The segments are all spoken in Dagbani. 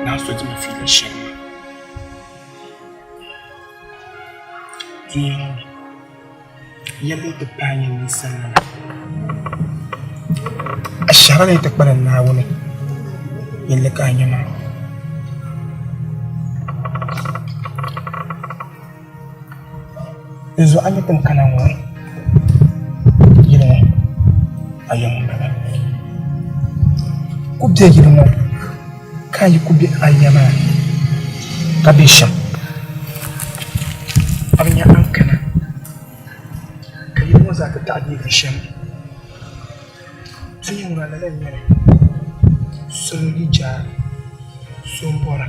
Naa so dima fiila shɛli maa. Dunia ŋɔ ni, yɛlli yi ti paai nyɛ ninsalinima, a shɛhira ni yi ti kpalim Naawuni yɛlli ka a nya maa. Di zuɣu a ni ti kana ŋɔ yili ŋɔ a yiŋ m-bala. Ku be yili ŋɔ ka a yi ku be a ya maa ka be shɛm a bi nya a ni kana ka yili ŋɔ zaa ti taɣi deegi shɛm. Dunia ŋɔ lala n-nyɛ li salo yi jaai so m-bɔra.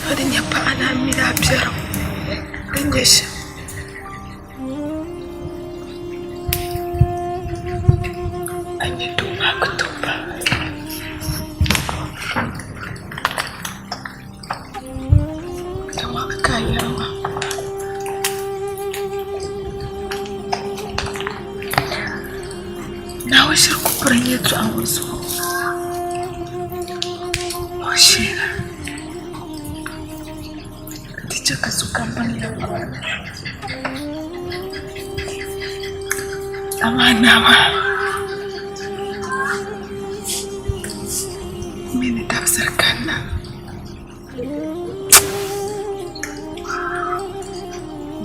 A di nyɛ paɣa ni a mini a biɛrim ni nyɛ shɛm. A nyɛ doo maa ku tooi baŋ. Dama ka a yɛri maa. Naawuni shiri ku piri n yɛltɔɣa ŋɔ zuɣu. O sheela nti chɛ ka sokam baŋ yɛlimaŋli. Amaa naa maa mi ni dabisili kanna.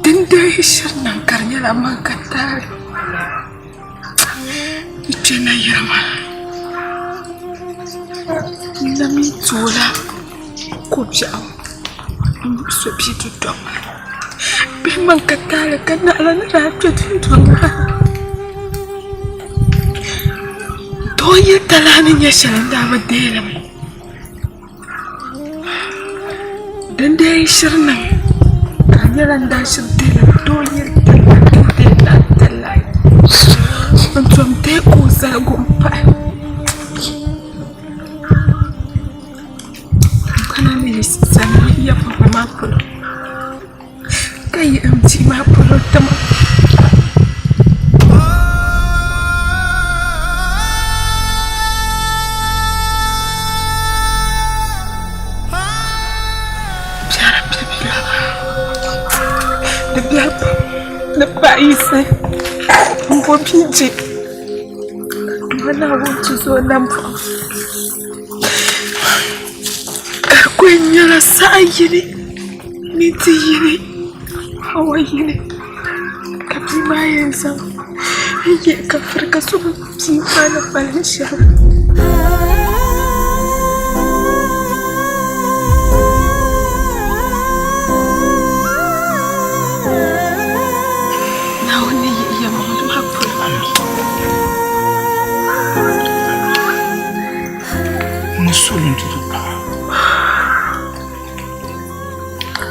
Din deei shiri niŋ ka di nyɛla man ka taali n kpɛ nayili maa n na mii toola ko biɛɣu n muɣuso bia dundoŋ maa ni bee man ka taali ka naɣala ni daa kpɛ dundoŋ maa ni doo yi talahi ni nyɛ shɛli n daa bi deeli mi. Din deei shiri niŋ ka di nyɛla n daa shiri deela doo yili talahi n tom deei ka o zaligu n pahi n kana ni sani ya papa maa polo ka yihi n bia maa polo tima. Biɛri bɛ biɛla di biɛri pam ni paɣa yiɣisi n bo bia je ka Naawuni tuzo namboɣu ka di kuli nyɛla saha yini Minti yini awa yini ka bia maa yɛn zaŋ n-ye ka firi ka so bi bia maa ni kpalim shɛli. Naawuni ni yihi yɛlimaŋli maa polo. N ni suhi n tuzo paɣa.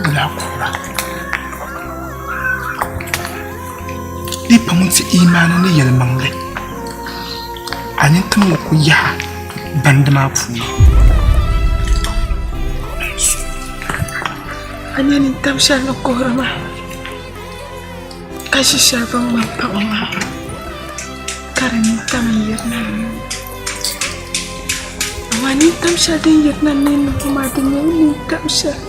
Di daa kuhira. Di pa ŋun ti imaani ni yɛlimaŋli, a nintim ŋɔ ku yaha bandi maa puuni. A nya nintam shɛli ni kuhiri maa, ka ʒi shɛli bɛ ni ŋmani paɣa maa, ka di nintam n-yirina ni. Amaa nintam shɛli din yirina ni niŋbu maa. Di nyɛla nintam shɛli.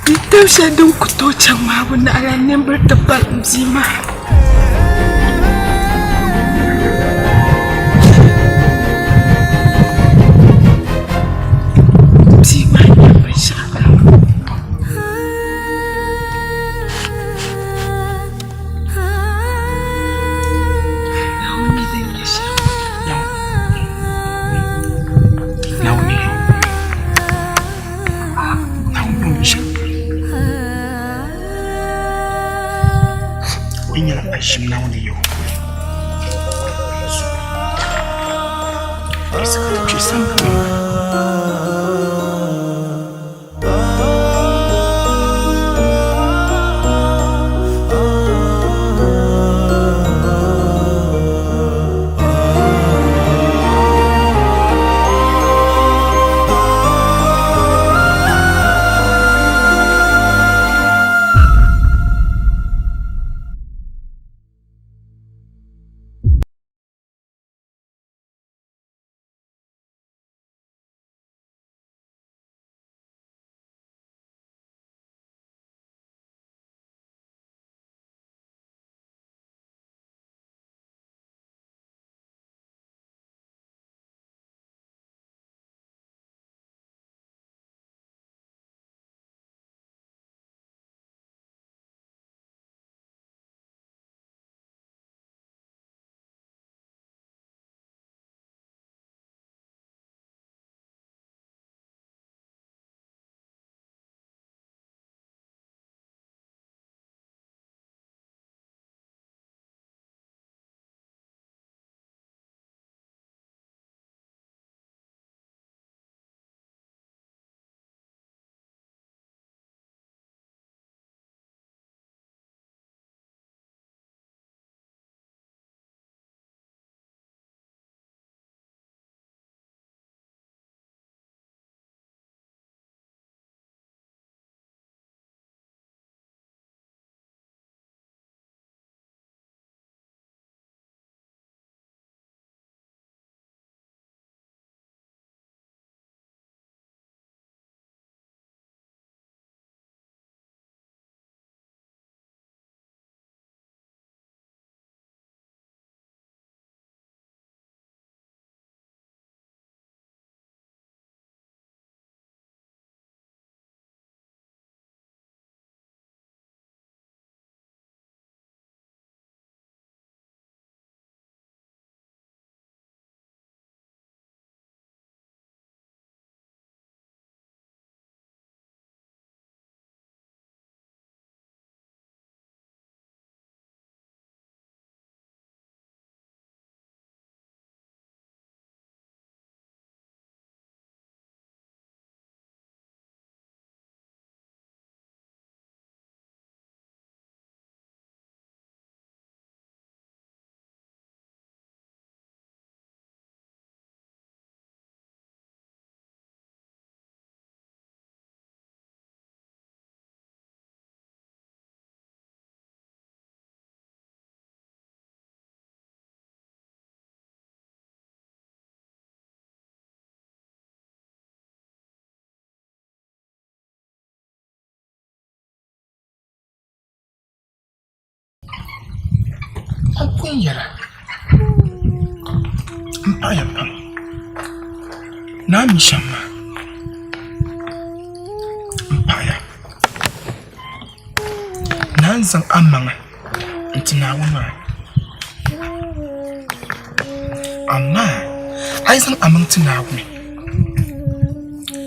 Nintam shɛli din ku tooi chaŋ maa bi naɣila nimbili ti pali m bia maa. Bia maa nya binshɛɣu kam. Naawuni mi din nyɛ shɛm. Naawuni yo. Naawuni mi shɛm. O nyɛla a ʒim Naawuni yo. Kpɛ sambani. A pun yɛra m paɣiya pam naa mi shɛm maa m paɣiya naa n-zaŋ amaŋa n-ti Naawuni maa amaa a yi zaŋ amaŋ ti Naawuni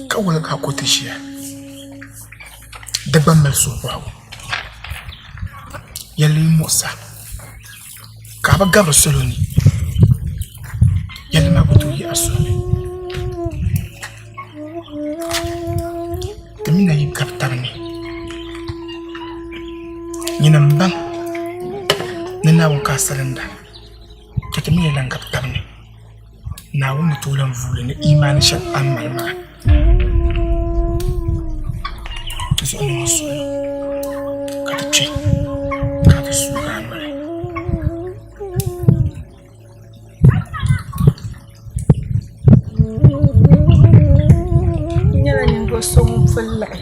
ka woligi a ko ti ʒiya di gba mali suhubɔhigu. Yɛlli yi muɣisa ka a bi gabiri salo ni yɛlli maa ku tooi yi a suhu ni. Ti mi na yi gabi taba ni nyini m-baŋ ni Naawuni ka a salinda ka ti mi na lan gabi taba ni Naawuni ni tooi lan vuui li ni imaani shɛli a ni mali maa. Ti zuɣu niŋ suhu ka ti kpe ka ti suugi a noli. N nyɛla ninvuɣ so ŋun puli liɣi.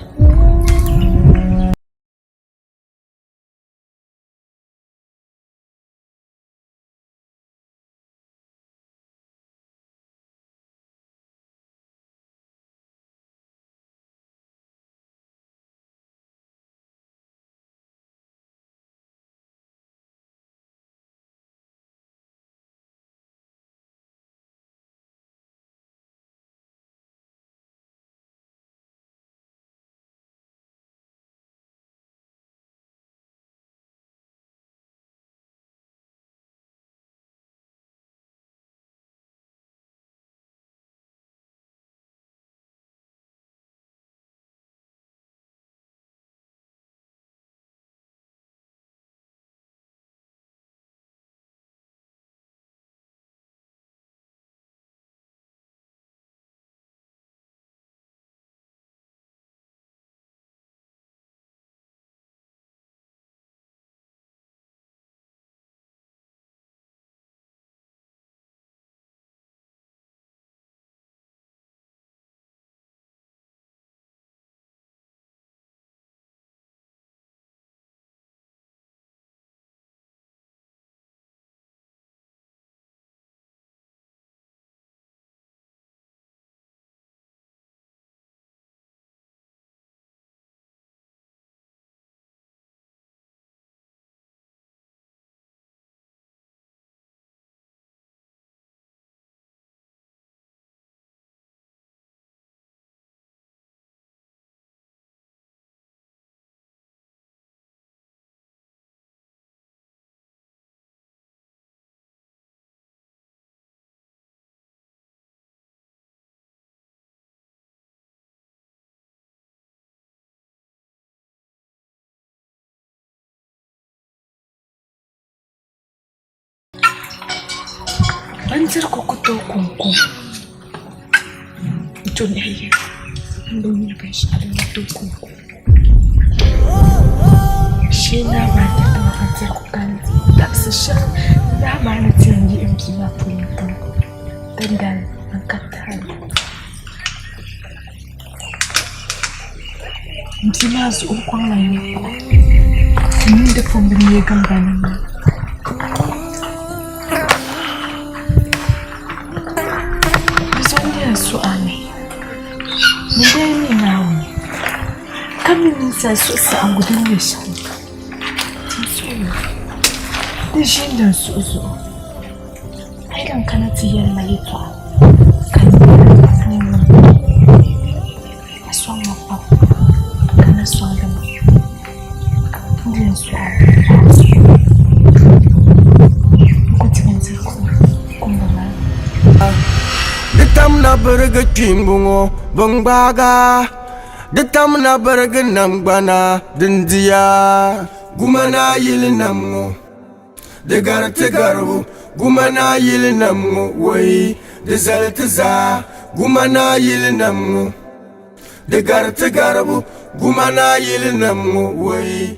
Bindirigu ku tooi konko dunia yi n bi nya binshaɣu din ni tooi konko shee naa maa ti ti ma bindirigu ka n di dabisi shɛli naa maa ni ti yɛn yihi n bia maa polo tiŋa dindali n ka taali N bia maa zuɣu kɔŋla yɛltɔɣa n mini di pun bi neei tiŋgbani ni. Di zɔndi a suɣa ni, ni dee mi Naawuni, ka mi ninsal suhusaɣiŋgu din nyɛ shɛm. Ti suhuyo, di ʒiindi n suhu zuɣu. A yi lan kana ti yɛli ma yɛtɔɣa ka n ni wum, a sɔŋ ma pam ka na sɔŋdi ma. N di n suhu n ku ti bindirigu kumbu maa. Di tam na birigi kpiimbu ŋɔ bin gbaaga Di tam na birigi namgbana din diya Gumana yili nam ŋɔ. Di gari ti garibu guma naa yili nam ŋɔ woi Di zali ti zaa guma naa yili nam ŋɔ Di gari ti garibu guma naa yili nam ŋɔ woi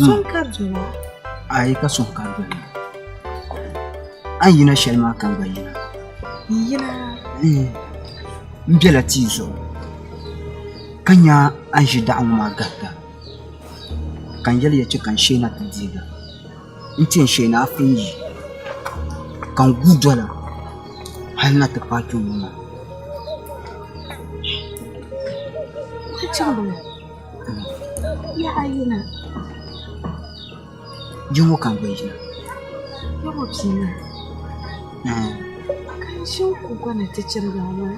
Suŋ ka dola. Ayi ka suŋ ka dola. A ni yina shɛli maa ka n gba yina. N yina? N bela tia zuɣu ka nya a ni ʒi daɣu ŋɔ maa garita ka n yɛli ya chɛ ka n sheena ti deega. N ti yɛn sheena a pun yi ka n guui dola hali na ti paai kpe ŋɔ maa. Nachimbila, yaha yina. Yiŋɔ ka n gba yina. Yiŋɔ bia maa? Ka n ʒi n-ku gɔna ti chirigi a maa?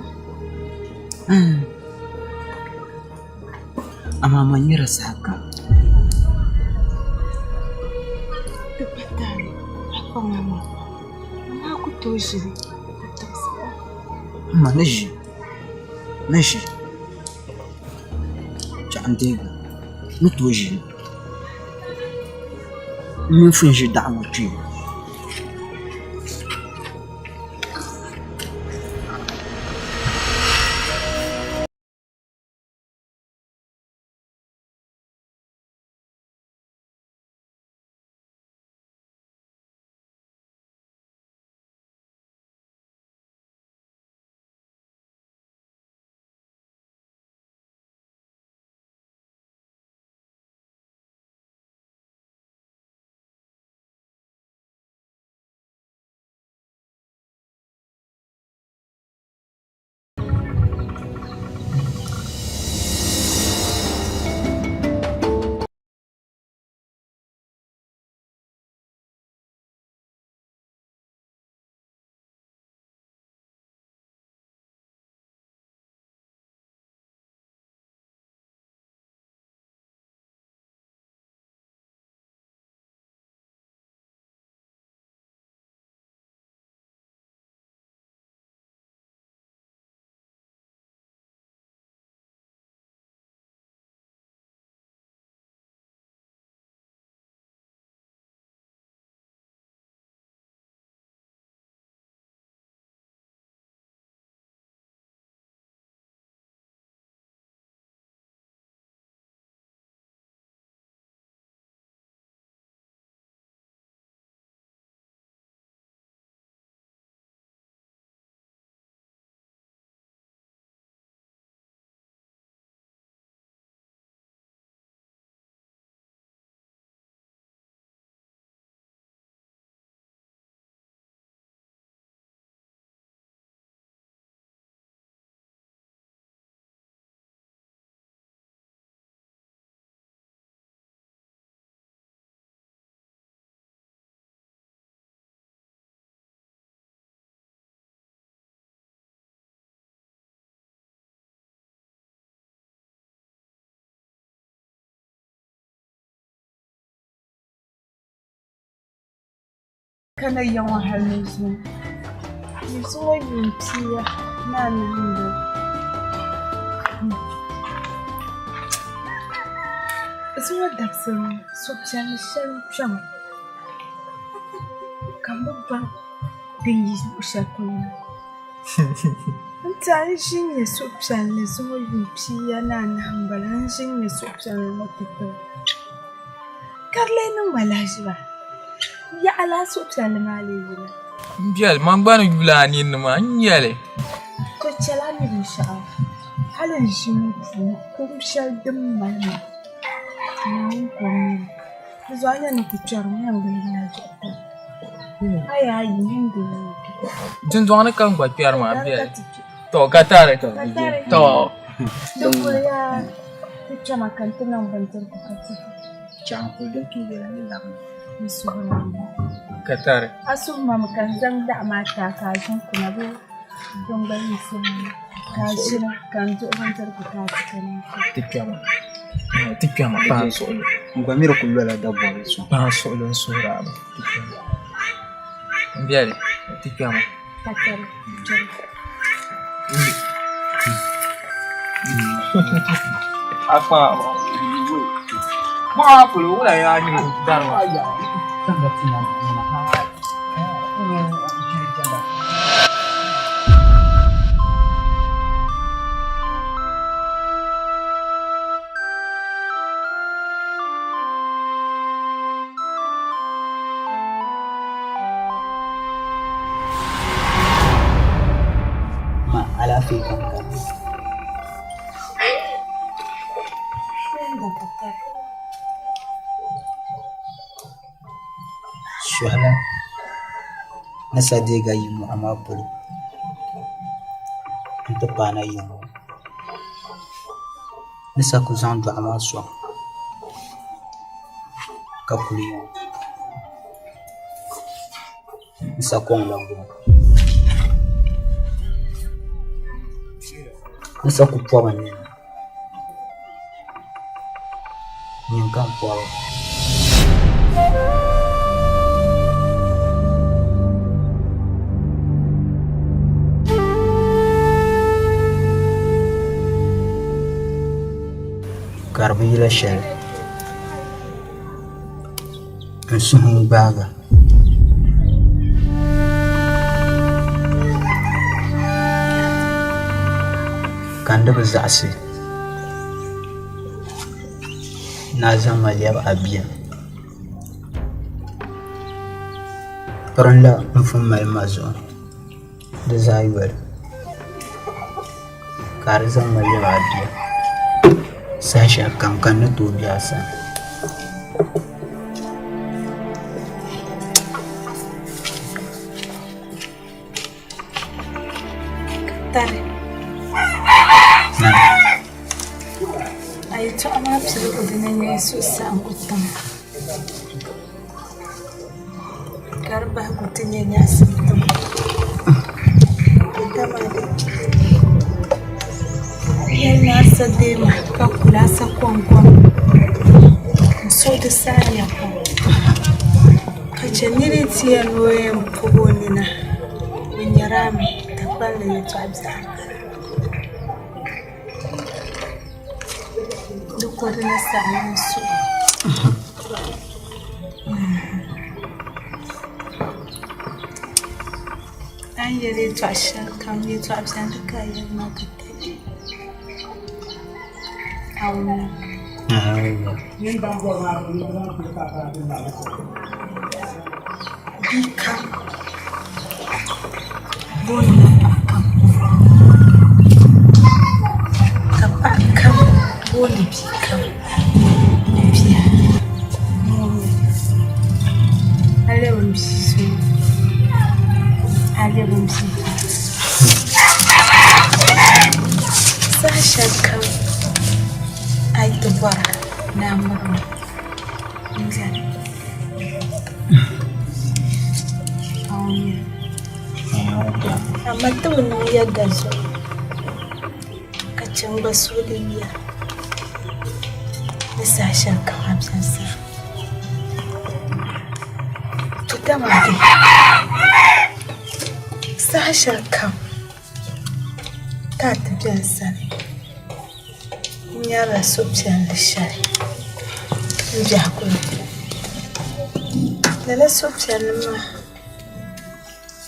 Amaa man nyɛla saha kam. Di pa taali, a kpaŋ a maŋ, amaa a ku tooi ʒili ka tibisi ba. M ma ni ʒi, ni ʒi, chɛɣu n-deegi a, ni tooi ʒili. M mini fun ʒi daɣu ŋɔ kpee. Kana ya ŋɔ hali ni zuŋɔ. Ni zuŋɔ yuun pia ni anahi m-bala. Zuŋɔ dabisili ŋɔ suhupiɛlli shɛli n-kpɛma ka m bi baŋ din yi luɣ shɛli polo na. N tɛha n ʒi n-nya suhupiɛlli zuŋɔ yuun pia ni anahi m-bala n ʒi n-nya suhupiɛlli ŋɔ tatabo. Ka di lee niŋ ma lahiʒiba. Yaɣa lala suhupiɛlli maa lee yina. M biɛli, man gba ni yuli a ninni maa, n nya li. To chɛli a ni binshɛɣu hali n ʒi ŋɔ puuni kum shɛli din mali ma, Naawuni ka o mi li. Di zuɣu a nya ni ku kpɛri ŋɔ yɛn giligi la zuɣu tali. A yaa yi mini di yi kpe. Dundɔŋ ni ka n gba kpɛri maa, m biɛli. To ka tari. To. Di kuli yaa ti kpɛma ka n ti niŋ bindirigu ka ti di. Chaŋ kuli din tuui bela ni labimi. N suhuri a mi. Ka tari. A suhu ma mi ka n zaŋ daɣu maa ti a ka a ʒini kuna bee din gba yi suhu mi ka a ʒini ka n duɣi bindirigu ka a ti ka niŋ shɛli. Ti kpɛma. Ti kpɛma paai suɣulo. N gba mi di kuli lola dabɔbili sɔŋ. Paai suɣulo n suhuri a mi. Ti kpɛma. M biɛli ti kpɛma. Ka tari. Kpɛma. A kpaŋ. Mɔɣa polo wula yaa nyɛ dari maa. Ma alaafee kam ka. Suhila ni sadeega yi mɔɣu maa polo nti paana yiŋa ni sa ku zaŋ dɔɣu maa sɔŋ ka kuli yiŋa. N sa kɔŋla goma. N sa ku pɔbi n nini. Nyini ka n pɔbi. Ka di bi yila shɛli n suhu n gbaaga. Ka n di bi zaɣisi ni a zaŋ ma lɛbi a bia pirinla n pun mali ma zuɣu di zaa yoli ka a di zaŋ ma lɛbi a bia saha shɛli kam ka n ni tooi be a sani. Tari a yɛltɔɣa maa piligu dini n-nyɛ suhusaɣiŋgu tiŋa ka di bahigu ti nyɛ nyaɣisim tiŋa dama yɛli ni a sa deei ma ka kuli a sa kɔŋkɔŋ n-suhu di saɣiya pam ka chɛ nira ti yɛli ni o yɛn pɔbi o nina o nyari a mi ka kpalli yɛltɔɣa biɛɣu di ko di ni saɣim n suhu. A ni yɛli yɛltɔɣa shɛli kam yɛltɔɣa viɛlli ka a yɛli maa ka tabi a wummi. Bia kam boonila paɣa kam ka paɣa kam booni bia kam bia a lɛbi n bia so a lɛbi n bia saha shɛli kam a yi ti bɔra ni a miri ma n beni Amaa ti bi niŋ yɛda zuɣu ka chɛ n gba suuli ya ni saha shɛli kam a beni sani. To dama di saha shɛli kam ka a ti beni sani n nyarila suhupiɛlli shɛli n biɛhigu ni. Lala suhupiɛlli maa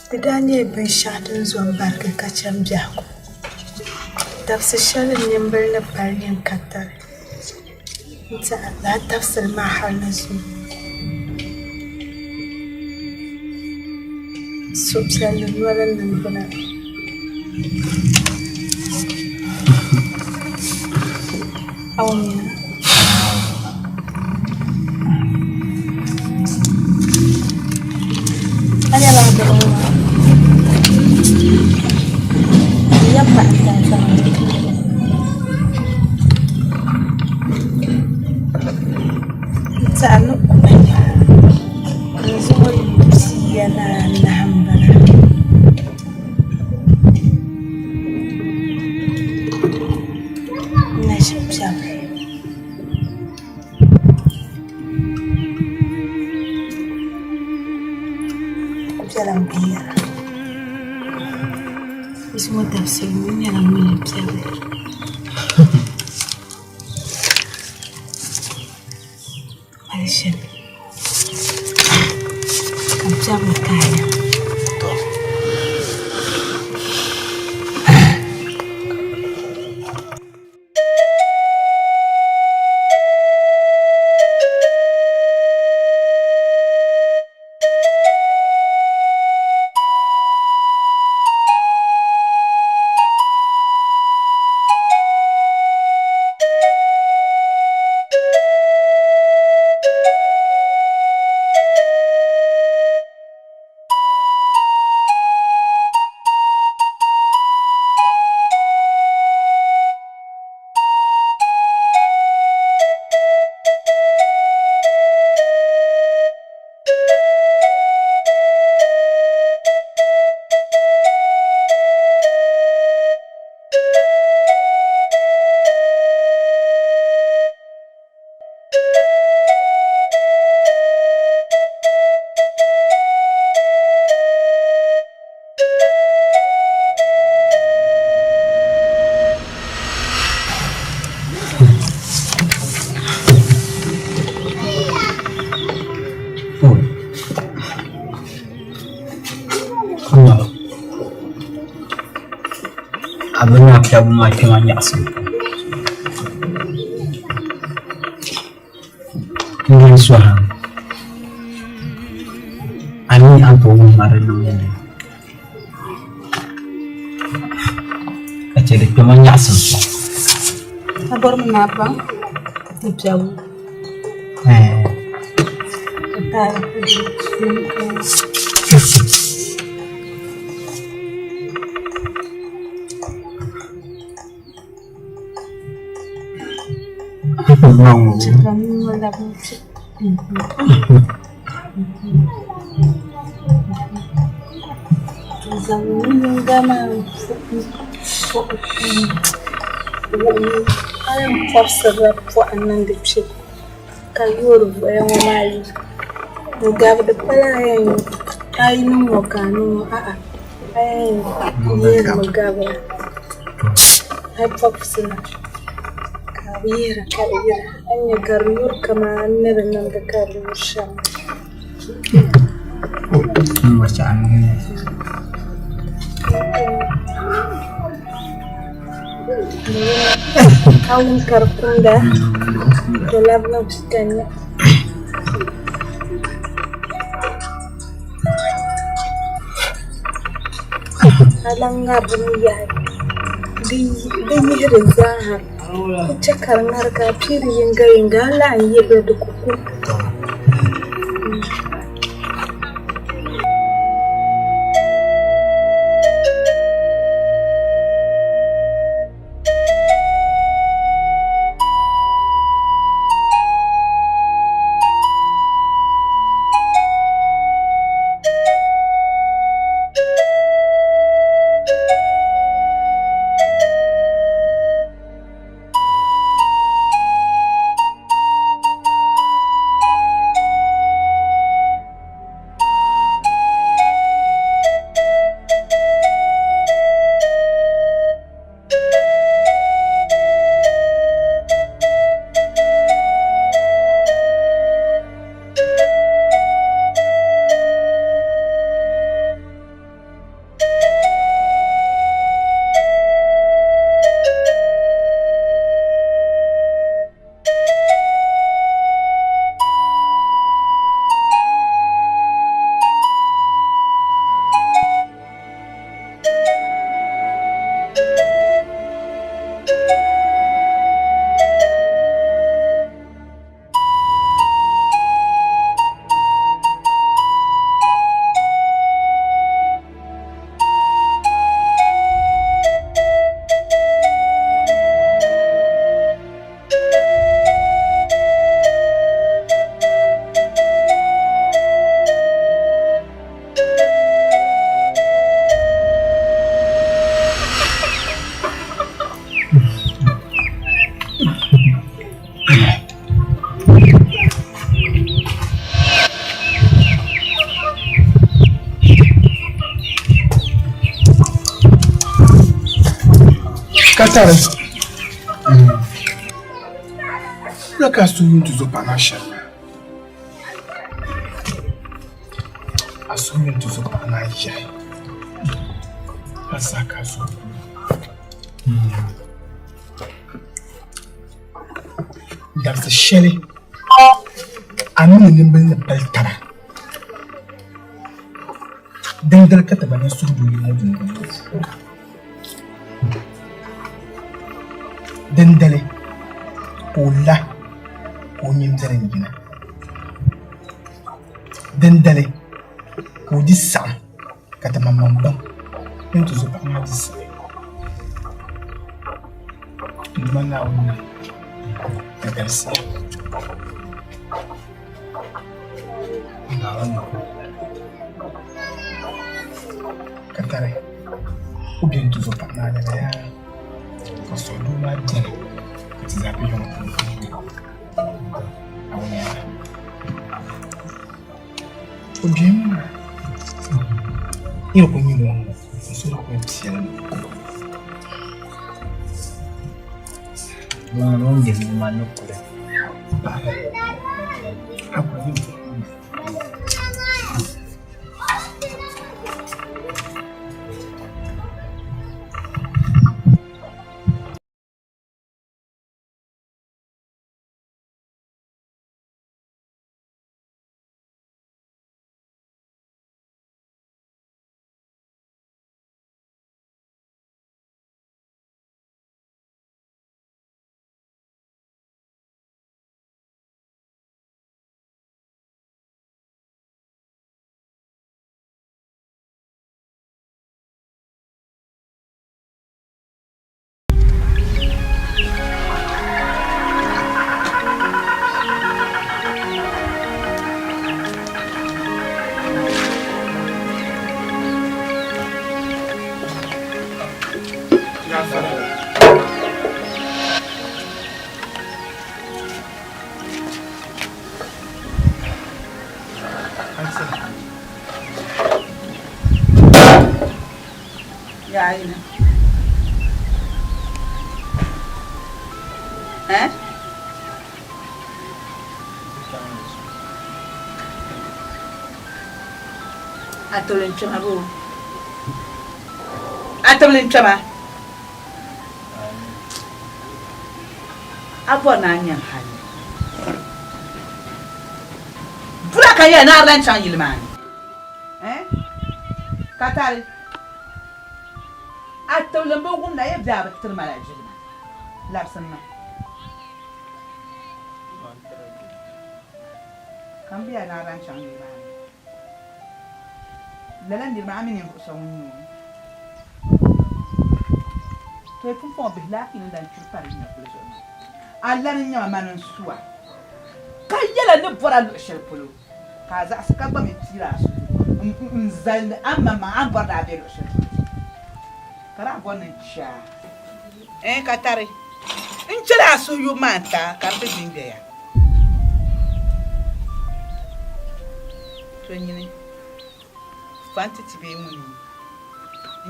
di daa nyɛla binshɛɣu din zo m-barigi ka chɛ m biɛhigu. Dabisi shɛli n nimbila ni pali nyin ka tari n-tɛha lala dabisili maa hali ni zuŋɔ. Suhupiɛlli noli niŋgbuna. Pia ni anahi m-bala. N na ʒi piɛbu. Ku bela m binyɛra. Zuŋɔ dabisili ŋɔ n nyɛla ŋun yi piɛbu. Hali shɛli ka bɛ piɛbiri kaaya. A bi nya piɛbu maa kpɛma nyaɣisim pam. N yɛn sɔhimi a mi a ni tooi wuhi ma di niŋ yɛli ka chɛ di kpɛma nyaɣisim pam. A bɔrimi ni a baŋ ni piɛbu. A yɛn pɔbisirila pɔhim niŋdi kpe ka yoori voya ŋɔ maa yi n-gabi di pala a yi niŋ ŋɔ ka a niŋ ŋɔ a'a a yɛn yeerimi gabira a yi pɔbisi li ka a yihira ka di yira a ni nya ka di yuri kamani ni di niŋdi ka di yuri shɛm. A wum ka di kumda to labina ka nya. A lan ŋari di mi yaha di yihi di zaaha ku chɛ ka di ŋari ka a piiri yiŋgayiŋga a lahi yihi di ku kum. Katari. Wula ka a suhu yuun ti zo paɣa maa shɛm maa? A suhu yuun ti zo paɣa maa yahi ka saha ka a suhu Dabisi shɛli a mini nimbila ni pali taba, dindali ka ti gba nya suhudoo yili ŋɔ dundɔŋ ni. Dindali ka o la ka o nini viɛlim yina. Dindali ka o di saɣim ka ti maŋmaŋ baŋ ni o tuzopaɣa maa di saɣim. N Duuma Naawuni nam di galisiya. Ka tari o bɛ n-tuzo paɣa maa lala yaa ka suhudoo maa beni ka ti zaa be yiŋ puuni Naawuni yaa o bemi maa nira ku nyɛ ŋun n suhu ku piɛli mi. Yaayini. Eh? A tibili n-kpɛma boo? A tibili n-kpɛma? A bɔri ni a nya n hali ni. Bula ka n yɛli ni a di lan chaŋ yili maa ni. Eh? Katari, a tibili m-bi wumda ya bee a bi tiri ma la jilima? Labisi m ma. Ka m biya ni a lan chaŋ yili maa ni. Lala niri maa a mi ninvuɣ so ŋun nyɛ o. To yi pumpɔŋɔ bihi laafee ni lan kpiri pari yiŋa polo zuɣu maa, a lani n-nyɛ ma, mani n-su a, ka yɛl a ni bɔr a luɣ shɛli polo, ka a zaɣisi ka gba mi piir a suhu n-zali ni a maŋmaŋ a ni bɔri ni a be luɣ shɛli polo, ka daa bɔri ni n chɛ a. Ɛɛn, ka tari n chɛla a suhuyubu maa n-ti a ka di ti gbi n-gbɛya. To nyini, fa nti ti bee ŋuni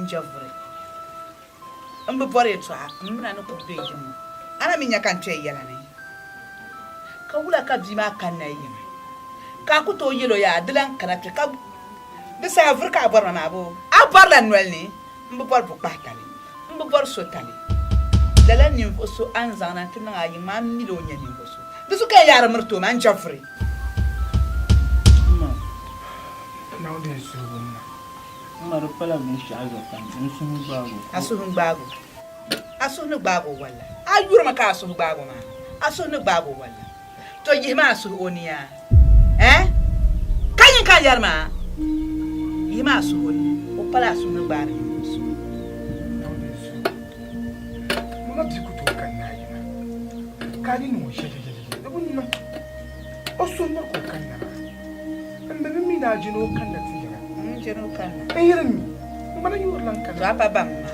n-je vuri. M bi bɔri yɛtɔɣa, m mina ni kul be yiŋ ŋɔ. A na mi nya ka n kpe yi yɛla ni? Ka wula ka bia maa kanna yi yiŋa? Ka a ku tooi yɛl o yaa, di lan kana kpe ka di saha vuri ka a bɔri ma maa boo? A bɔrila n noli ni? M bi bɔri bukpahitali. M bi bɔri so tali. Lala ninvuɣ so a ni zaŋ na nti niŋ a yiŋ maa, m mi li o nyɛ ninvuɣ so. Di zuɣu ka n yaari miri ti o maa, n je vuri. M ma. Naawuni din suhu wum ma. M ma, di pala binshɛɣu zuɣu ka n suhu gbaag o. A suhu n-gbaag o. A suhu ni gbaag o walla. A yurimi ka a suhu gbaag o maa. A suhu ni gbaag o walla. To yihimi a suhu o ni yaa. Eh? Ka nyin ka n yɛri maa? Yihimi a suhu o ni. O pala a suhu ni gbaari ninvuɣ so. Mama bia ku tooi kanna a yiŋa ka a di niŋ o shɛshɛshɛshɛ di bi niŋ o suhu miri ka o kanna maa. M bi bi mi ni a je ni o kanna ti yiŋa. M je ni o kanna. N yiri mi. N gba na yoori lan kanna. To a pa baŋ maa.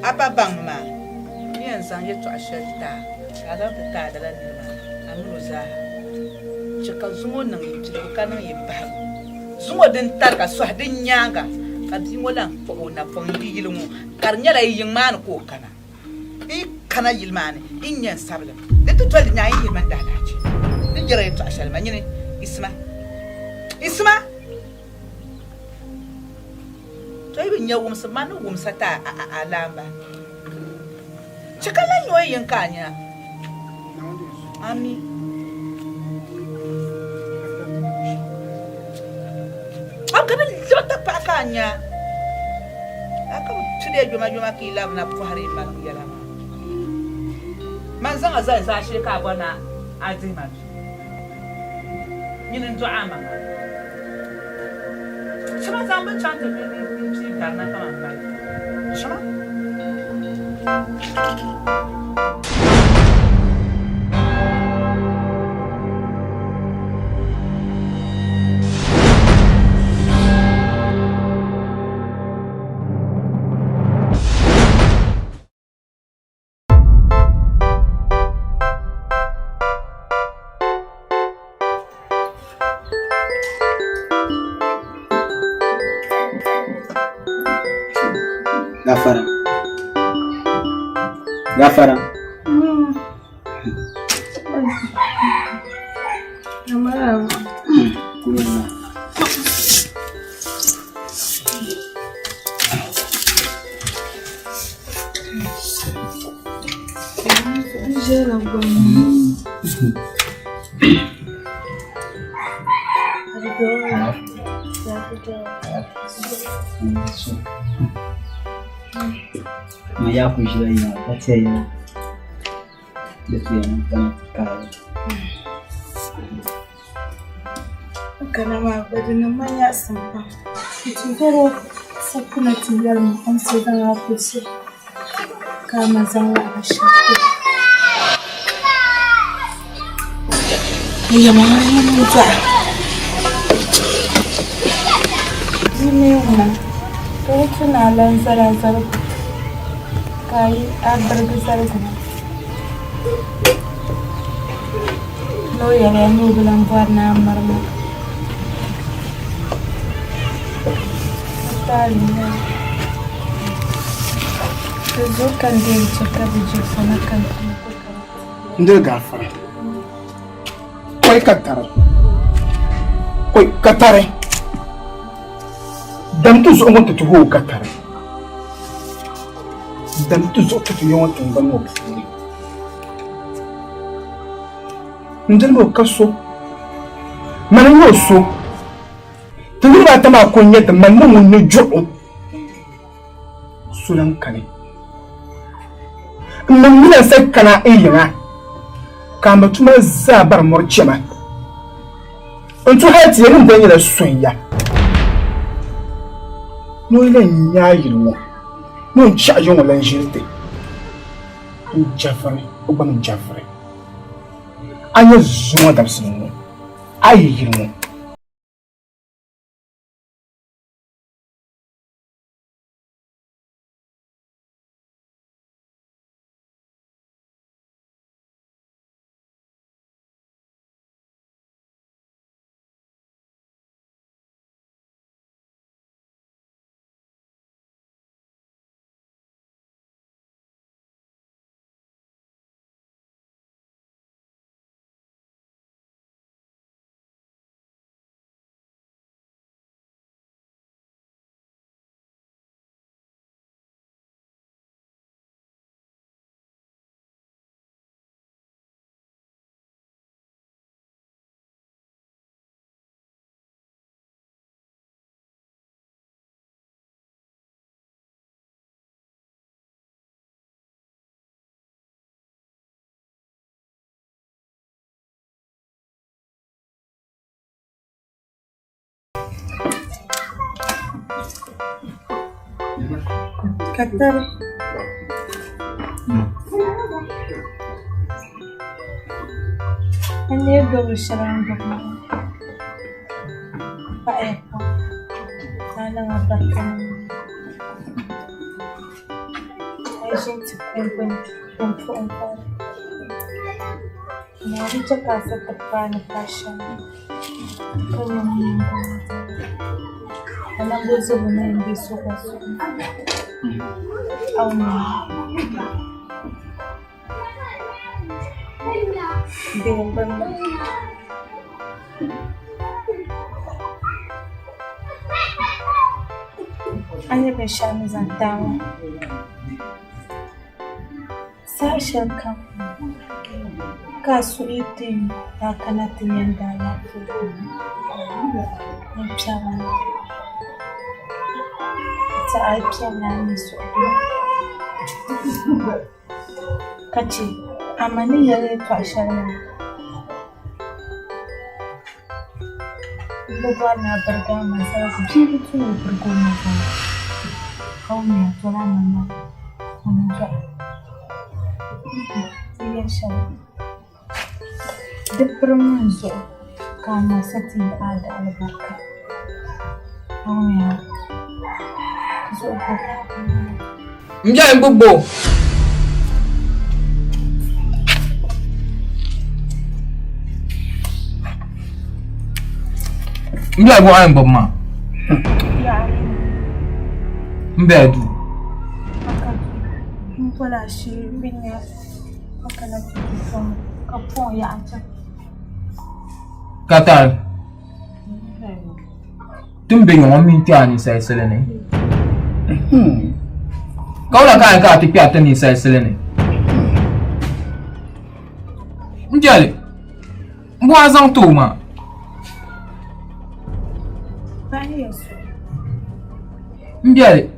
A pa baŋ maa. N ni yɛn zaŋ yɛtɔɣ shɛli ti a, ka a zaŋ ti ti a lala nir maa, a min o zaa. Chɛ ka zuŋɔ niŋ yi piligu ka niŋ yi bahigu. Zuŋɔ din tariga sɔhi din nyaaŋa, ka bia ŋɔ lan kpuɣ o napɔŋ yi yili ŋɔ, ka di nyɛla yi yiŋ maa ni ka o kana. N yi kana yili maa ni, yi ni nya n sabilim. Di ti doli di nyaaŋa yi yihimi ma n daalahichi ni yɛra yɛtɔɣ shɛli maa. Nyini, yiɣisima! Yiɣisima! To yi bi nya wumsibu, man ni wumsa ti a laamba. Chɛ ka lan nyo yiŋ ka a nya. Ami. A ka di liɣi tapaɣa ka a nya. A ka bi pili ya yomayoma ka yi labina pɔhiri yi maliŋ yɛla maa. Man zaŋ a zali zaashee ka a bɔri ni a dihi ma vi. Nyini n-dɔɣi a maŋa. Chima zaŋ bi chaŋ ti m-pii barina kaman pali. Chima. Gafara. Gafara. Ma yaa ku ʒila yiŋa ka tɛhiya di ti yɛn kana ti paagi. N kana maa gba di niŋ ma nyaɣisim pam. Nti bɔr o sapina ti yɛli ma o ni ti zaŋ a ti so ka a ma zaŋ laɣiri shɛli ti o. Yɛlimaŋli ŋun n-dɔɣi bia mi ŋuna ka o ti ni a lan zal a zaligu ka a birigi zaligu maa. Ni o yɛliya ni o bi lan bɔri ni a miri ma. N taali n-nyɛ li. Di zuɣu ka n deei chɛ ka bɛ je fɔna ka n ti ku ka bɛ ti. N diri gaafara. Kɔi ka tari. Kɔi ka tari. Dam ti zuɣu ŋɔ ti ti hooi ka tari. Dam ti zuɣu ti ti yɔŋɔ tiŋgbani ŋɔ puuni. N diri o ka so. Mani n-nyɛ o so. Ti niriba ata maa ko n-nyɛ ti mani ni ŋun ni juɣu so lan kani. N niŋ mina n-sa kana n yiŋa ka a mi tuma zaa bari mɔri chɛma. N tu hali ti yɛli ni n nyɛla sonya ni o yi lan nya a yili ŋɔ ni o ni chaɣi ya ŋɔ lan ʒili ti n jɛviri o gba mi jɛviri. A nya zuŋɔ dabisili ŋɔ a yi yili ŋɔ. Katari. N lee gbubiri shɛli n gbubi maa paɣiya pam ka a niŋ a barika niŋ a yi ʒini ti kuŋ gbuni din puhi m pali. Naawuni chɛ ka a sa ti paai ni paai shɛm ka nyɛ ŋun yɛn guli a ka nambɔzɔbo na yɛn be suɣulo Amen. A nya binshɛɣu ni zaŋ ti a maa, saha shɛli kam ka a suhu yi ti yu ni a kana ti nya n daalaafee n piɛbiri a nti a yi piɛbiri a ni suhudoo. Ka chɛ a ma ni yɛli yɛtɔɣ shɛli maa, m bi bɔri ni a birigi a ma zaligu. Bia bi tu ni o birigi o ma zaligu, ka wummi a doli a ma maa o ni dɔɣi a ti yɛli shɛli. Di pirim n zuɣu ka a ma sa ti yi a daalibarika, ka wummi a zuɣu bɔbu. M biɛhi n gbubi bo. M biɛhi buɣa n gbubi maa. M biɛhi duu. Katari. Ti ni be yiŋɔ m mini kpe a ninsalisili ni. Ka wula ka a yɛn ka a ti kpe a ti ninsalisili ni? N jɛli, m bɔhi a zaŋ ti o maa. M biɛli,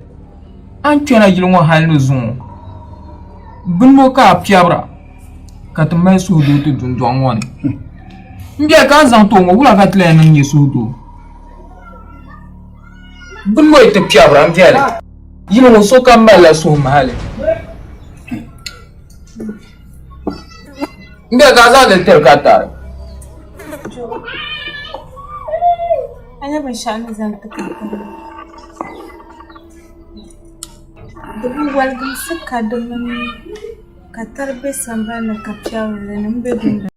a ni kpɛna yili ŋɔ hali ni zuŋɔ, bini ŋɔ ka a piɛbira ka ti mali suhudoo ti dundɔŋ ŋɔ ni. M biɛli ka a ni zaŋ ti o ŋɔ, wula ka ti lahi niŋ nya suhudoo? Bini ŋɔ yi ti piɛbira m biɛli, yili ŋɔ sokam malila suhumahali. M biɛli ka a zaŋdi li tiri ka tari. A nya binshɛɣu ni zaŋ ti ka tari Di bi waligimsi ka di mini ka tari be sambani ni ka piɛbiri li ni m-be dundɔŋ.